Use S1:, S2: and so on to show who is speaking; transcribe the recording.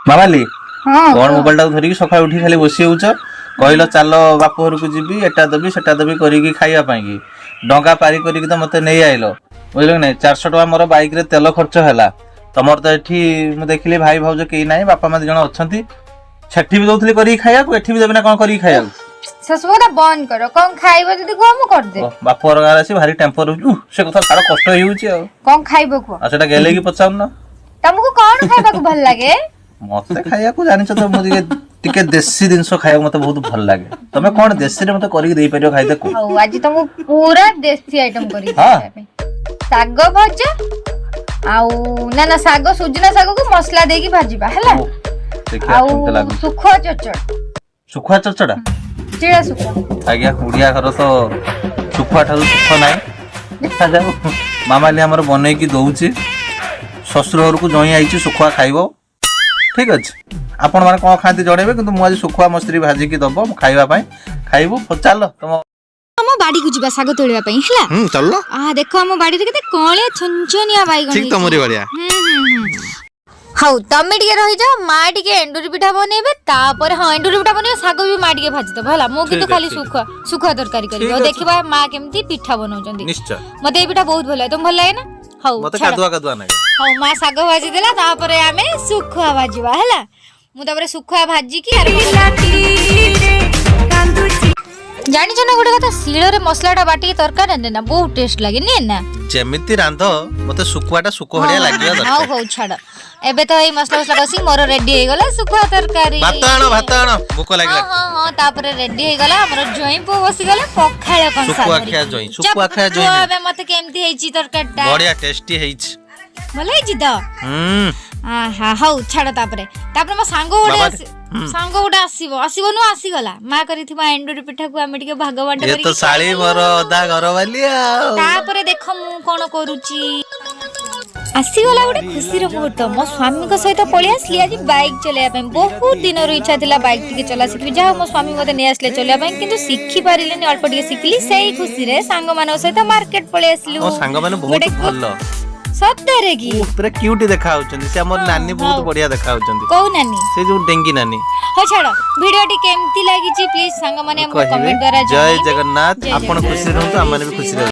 S1: ମାମାଲି,
S2: ହଁ।
S1: କଣ ମୋବାଇଲ ଟାକୁ ଧରିକି ସକାଳୁ ଉଠି ଖାଲି ବସି ହଉଛ? କହିଲ ଚାଲ ବାପ ଘରକୁ ଯିବି, ଏଟା ଦେବି ସେଟା ଦେବି କରିକି ଖାଇବା ପାଇଁ କି ଡଙ୍ଗା ପାରି କରିକି ତ ମତେ ନେଇ ଆଇଲ, ବୁଝିଲ କି ନାଇଁ? 400 ଟଙ୍କା ମୋର ବାଇକ ରେ ତେଲ ଖର୍ଚ୍ଚ ହେଲା। ତମର ତ ଏଠି ମୁଁ ଦେଖିଲି ଭାଇ ଭାଉଜ କେହି ନାହିଁ, ବାପା ମା 2 ଜଣ ଅଛନ୍ତି। ସେଠି ବି ଦଉଥିଲି କରିକି ଖାଇବାକୁ, ଏଠି ବି ଦେବି ନା କଣ କରିକି ଖାଇବାକୁ?
S2: ସେସବୁ କଥା ବନ୍ଦ କର। କଣ ଖାଇବ ଯଦି କୁହ, ମୁଁ କରିଦେବି।
S1: ଓ, ବାପ ଘର ଗାଁରେ ଆସି ଭାରି ଟେମ୍ପର ହଉଛି। ଉଃ, ସେ କଥା ଛାଡ, କଷ୍ଟ ହେଇଯାଉଛି ଆଉ।
S2: କଣ ଖାଇବ କୁହ?
S1: ଆଉ ସେଟା ଗେଲେଇକି ପଚାରୁନ।
S2: ତମକୁ କଣ ଖାଇବାକୁ ଭଲ ଲାଗେ?
S1: ମତେ ଖାଇବାକୁ ଜାଣିଛ ତ, ମୁଁ ଟିକେ ଟିକେ ଦେଶୀ ଜିନିଷ ଖାଇବାକୁ ମତେ ବହୁତ ଭଲ ଲାଗେ। ତମେ କଣ ଦେଶୀରେ ମତେ କରିକି ଦେଇପାରିବ ଖାଇତେ କୁହ।
S2: ହଉ, ଆଜି ତମକୁ ପୁରା ଦେଶୀ ଆଇଟମ କରିକି ଦେବି ପାଇଁ। ଶାଗ ଭଜା ଆଉ ନା ନା ଶାଗ, ସୁଜୁନା ଶାଗକୁ ମସଲା ଦେଇକି ଭାଜିବା ହେଲା।
S1: ଓ, ଦେଖିବା
S2: ଆଉ
S1: କେମିତି ଲାଗୁଛି।
S2: ଶୁଖୁଆ ଚଚଡ।
S1: ଶୁଖୁଆ ଚଚଡା?
S2: ଚିଳା ଶୁଖୁଆ।
S1: ଆଜ୍ଞା, ଓଡିଆ ଘର ତ ଶୁଖୁଆ ଠାରୁ ସୁଖ ନାହିଁ। ଦେଖାଯାଉ, ମାମାଲି ଆମର ବନେଇକି ଦଉଛି। ଶ୍ୱଶୁର ଘରକୁ ଜଇଁ ଆଇଛି, ଶୁଖୁଆ ଖାଇବ। ଠିକ ଅଛି, ଆପଣ ମାନେ କଣ ଖାଆନ୍ତି ଜଣେଇବେ, କିନ୍ତୁ ମୁଁ ଆଜି ଶୁଖୁଆ ମୋ ସ୍ତ୍ରୀ ଭାଜିକି ଦବ ମୁଁ ଖାଇବା ପାଇଁ ଖାଇବୁ। ହଉ, ଚାଲ ତମ
S2: ଆମ ବାଡିକୁ ଯିବା ଶାଗ ତୋଳିବା ପାଇଁ, ହେଲା?
S3: ହୁଁ, ଚାଲୁନ।
S2: ଆ ଦେଖ, ଆମ ବାଡିରେ କେତେ କଅଁଳିଆ ଛନଛନିଆ ବାଇଗଣ
S3: ଠିକ
S2: ହେଇଛି।
S3: ତମରି ଭଳିଆ।
S2: ହୁଁ ହୁଁ ହୁଁ ହଉ, ତମେ ଟିକେ ରହିଯାଅ, ମା ଟିକେ ଏଣ୍ଡୁରି ପିଠା ବନେଇବେ। ତାପରେ ହଁ, ଏଣ୍ଡୁରି ପିଠା ବନେଇବେ, ଶାଗ ବି ମା ଟିକେ ଭାଜିଦବ, ହେଲା? ମୁଁ କିନ୍ତୁ
S1: ଠିକ
S2: ଖାଲି
S1: ଅଛି।
S2: ଶୁଖୁଆ ଶୁଖୁଆ ତରକାରୀ କରିବି।
S1: ଠିକ
S2: ଆଉ
S1: ଅଛି।
S2: ଦେଖିବା ମା କେମିତି ପିଠା ବନଉଛନ୍ତି।
S1: ନିଶ୍ଚୟ।
S2: ମତେ ଏଇ ପିଠା ବହୁତ ଭଲ ଲାଗେ। ତମକୁ ଭଲ ଲାଗେ ନା? ହଉ,
S1: ମତେ
S2: ଛାଡ।
S1: କାଦୁଆ କାଦୁଆ ନାଗେ।
S2: ହଉ, ମା ଶାଗ ଭାଜିଦେଲା, ତାପରେ ଆମେ ଶୁଖୁଆ ଭାଜିବା, ହେଲା? ମୁଁ ତାପରେ ଶୁଖୁଆ ଭାଜିକି ଜାଣିଛ ନା ଗୋଟେ କଥା, ଶିଳରେ ମସଲାଟା ବାଟିକି ତରକାରୀ ରାନ୍ଧେ ନା ବହୁତ ଟେଷ୍ଟ ଲାଗେ, ନିଏ ନା?
S1: ଯେମିତି ରାନ୍ଧ, ମତେ ଶୁଖୁଆଟା ଶୁଖୁଆ ଭଳିଆ ଲାଗିବା
S2: ହଉ।
S1: ଦରକାର।
S2: ହଉ ଛାଡ, ଏବେ ତ ଏଇ ମସଲା ଫସଲା କଷିକି ମୋର ରେଡି ହେଇଗଲା ଶୁଖୁଆ ତରକାରୀ।
S1: ଭାତ ଆଣ, ଭାତ ଆଣ, ଭୋକ ଲାଗିଲା।
S2: ହଁ, ତାପରେ ରେଡି ହେଇଗଲା ଆମର, ଜଇଁ ପୁଅ ବସିଗଲା ପଖାଳ କଂସା
S1: ଶୁଖୁଆ
S2: ଧରିକି।
S1: ଖିଆ ଜଇଁ, ଶୁଖୁଆ ଖିଆ ଜଇଁ
S2: କୁହ
S1: ନୁହେଁ।
S2: ଏବେ ମତେ କେମିତି ହେଇଛି ତରକାରୀଟା?
S1: ବଢିଆ ଟେଷ୍ଟି ହେଇଛି।
S2: ଭଲ ହେଇଛି ତ?
S1: ହୁଁ।
S2: ଆହା, ହଉ ଛାଡ। ତାପରେ ତାପରେ ମୋ ସାଙ୍ଗ ଗୋଟେ
S1: ବାବା,
S2: ସାଙ୍ଗ ଗୋଟେ ଆସିବ, ଆସିବ ନୁହଁ, ଆସିଗଲା। ମା କରିଥିବା ଏଣ୍ଡୁରି ପିଠାକୁ ଆମେ ଟିକେ ଭାଗ ବାଣ୍ଟ
S1: ଇଏ ତ
S2: କରିକି
S1: ଶାଳୀ
S2: ଖାଇଲୁ।
S1: ମୋର ଅଧା ଘର ବାଲି ଆଉ।
S2: ତାପରେ ଦେଖ ମୁଁ କଣ କରୁଛି। ଆସିଗଲା ଗୋଟେ ଖୁସିର ମୁହୂର୍ତ୍ତ। ମୋ ସ୍ୱାମୀଙ୍କ ସହିତ ପଳେଇ ଆସିଲି ଆଜି ବାଇକ୍ ଚଲେଇବା ପାଇଁ। ବହୁତ ଦିନରୁ ଇଚ୍ଛା ଥିଲା ବାଇକ୍ ଟିକେ ଚଲା ଶିଖିବି। ଯାହା ହଉ, ମୋ ସ୍ୱାମୀ ମତେ ନେଇ ଆସିଲେ ଚଲେଇବା ପାଇଁ, କିନ୍ତୁ ଶିଖି ପାରିଲିନି, ଅଳ୍ପ ଟିକେ ଶିଖିଲି। ସେଇ ଖୁସିରେ ସାଙ୍ଗମାନଙ୍କ ସହିତ ମାର୍କେଟ ପଳେଇ ଆସିଲୁ।
S1: ମୋ ସାଙ୍ଗମାନେ ବହୁତ
S2: ଗୋଟେ
S1: ଭଲ।
S2: ସତରେ କି?
S1: ପୁରା କ୍ୟୁଟି ଦେଖା ହଉଛନ୍ତି ସେ। ଆମର ନାନୀ ବହୁତ ବଢିଆ ଦେଖା ହଉଛନ୍ତି।
S2: କୋଉ ନାନୀ?
S1: ସେ ଯୋଉ ଡେଙ୍ଗି ନାନୀ।
S2: ହଉ ଛାଡ, ଭିଡିଓଟି କେମିତି ଲାଗିଛି ପ୍ଲିଜ ସାଙ୍ଗମାନେ ଆମକୁ
S1: କହିବେ।
S2: କମେଣ୍ଟ ଦ୍ୱାରା
S1: ଜୟ
S2: ଜଣାଇବେ।
S1: ଜଗନ୍ନାଥ।
S2: ଜୟ
S1: ଆପଣ
S2: ଜଗନ୍ନାଥ।
S1: ଖୁସିରେ ରୁହନ୍ତୁ, ଆମମାନେ ବି ଖୁସିରେ।